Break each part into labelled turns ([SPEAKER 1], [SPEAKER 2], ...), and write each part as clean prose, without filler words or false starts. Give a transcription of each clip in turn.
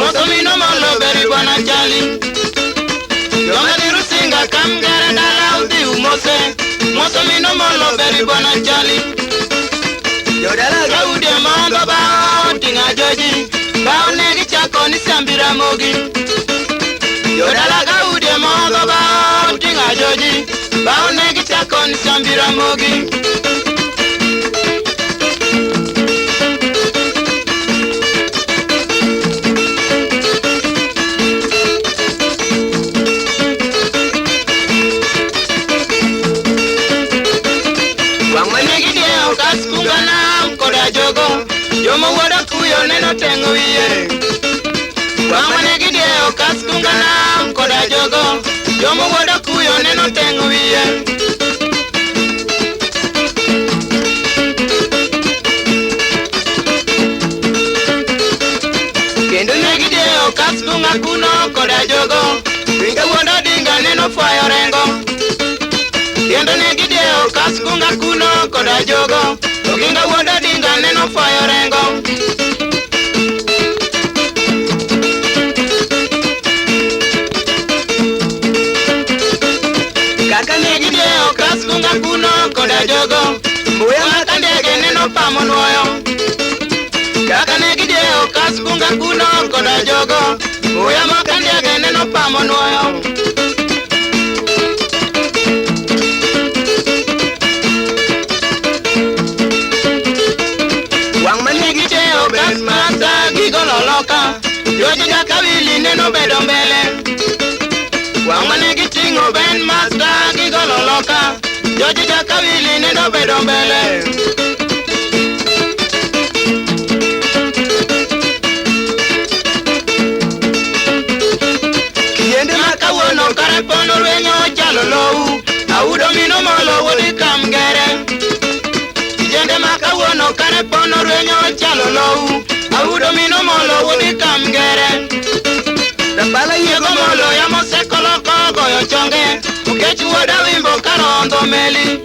[SPEAKER 1] Moso mino molo beri bwana chali. Joma dhi Rusinga Kamgere dala udhi umose. Moso mino molo beri bwana chali.
[SPEAKER 2] Jodala
[SPEAKER 1] Gaudi mondo bao tinga joji. Bao negi chako ni sambi Ramogi. Jodala Gaudi mondo bao tinga joji. Bao negi chako ni sambi Ramogi.
[SPEAKER 2] Wang' mane
[SPEAKER 1] Negi diewo kaskunga nam koda jogo. Jomo wuoda kuyo neno teng'o wiye. Wang' mane gidiewo kaskunga nam koda jogo. Jomo wuoda kuyo neno teng'o wiye.
[SPEAKER 2] Kendo ne
[SPEAKER 1] Negi diewo kaskunga kuno koda jogo.
[SPEAKER 2] Ringa
[SPEAKER 1] Wuod Odinga neno fwayo rengo. Kendo negi diewo kaskunga kuno koda jogo. Oginga wuod Odinga neno fwayo rengo.
[SPEAKER 2] Kaka ne
[SPEAKER 1] Negi diewo kaskunga kuno koda jogo.
[SPEAKER 2] Mbuya
[SPEAKER 1] Ma
[SPEAKER 2] ma
[SPEAKER 1] ka ndege neno pamo nuoyo. Kaka ne gidiewo kaskunga kuno koda jogo. Muya ma ka ndege neno pamo nuoyo.
[SPEAKER 2] Wang' mane
[SPEAKER 1] Negi diewo
[SPEAKER 2] Ben
[SPEAKER 1] kasmasa gigolo loka. Joji Jakawili neno bedo mbele. Wang' mane giting'o Ben Master gigolo loka. Joji Jakawili neno bedo mbele.
[SPEAKER 2] Kiyende
[SPEAKER 1] Ma
[SPEAKER 2] ma
[SPEAKER 1] kawuono kare pono rwenyo chalo lowu. Audo mino molo wuod Kamgere. Kijende ma kawuono kare pono rwenyo chalo lowu. Audo mino molo wuod Kamgere.
[SPEAKER 2] Rapala
[SPEAKER 1] Yiego
[SPEAKER 2] yiego
[SPEAKER 1] molo yamo sekoloko goyo chonge. Okech wuod Awimbo karondho meli.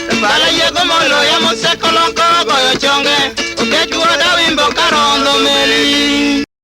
[SPEAKER 2] Rapala
[SPEAKER 1] Pala yiego molo yamo sekoloko goyo chonge. Okech wuod Awimbo karondho meli.